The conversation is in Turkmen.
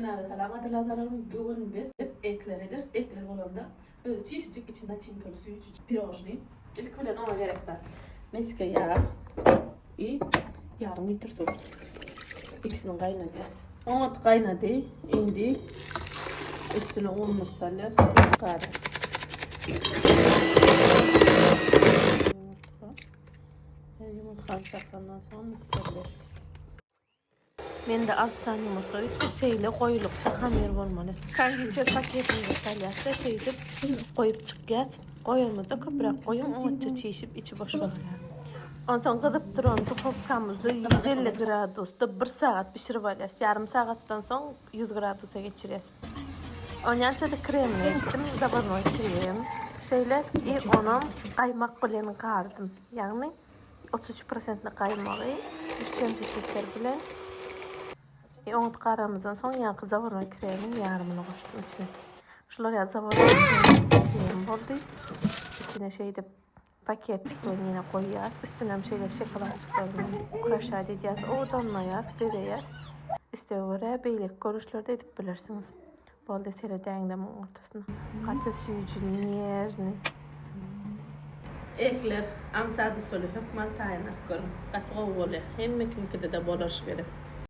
Hemmäňize salam gadyrly agzalarym. Bu gün biz ekler ederis. Ekler bolanda özi çişijik içi naçinkaly süýjüjik pirožnyý. Ilki bilen oňa gerek zat meske ýag i ýarym litr suw. Ikisini gaýnadýas. Oňat gaýnady. Indi üstüne unumyzy salýas. Garýas. Ýumurtgany çakandan soň mikserleris. Mende 6 sany ýumurtga bitdi. Şeýle goýulykda hamyr bolmaly. Konditer paketimize salýas-da şeýdip goýup çykýas. Goýanymyzda köpräk goýuň, oňatja çişip içi boş bolýar. Onsoň gyzyp duran duhowkamyzda 150 gradusda 1 sagat bişirip alýas. Ýarym sagatdan soň 100 gradusa geçirýäs. Onýança-da kremini etdim, zawarnoý krem. Şeýle i onam gaýmak bilen gardym. Ýagny 33 prosentli gaýmagy üç çemçe şeker bilen i oňat garamyzdan soň ýaňky zawarnoý kremiň ýarymyny goşdum içine. Şular ýaly zawarnoý krem boldy. Içine şeýdip paketjik bilen ýene goýýas. Üstünem şeýle şokoladjyklar bilen ukraşat edýäs, owadanlaýas, bezeýäs. Islege görä beýleki görnüşlerde edip bilersiňiz. Boldy seredäňde muň ortasyna. Gaty süýji, nežnyý. Ekler aňsat usuly hökman taýynlap görüň. Gaty gowy bolýar. Hemme kimkide-de bolar şu gezek.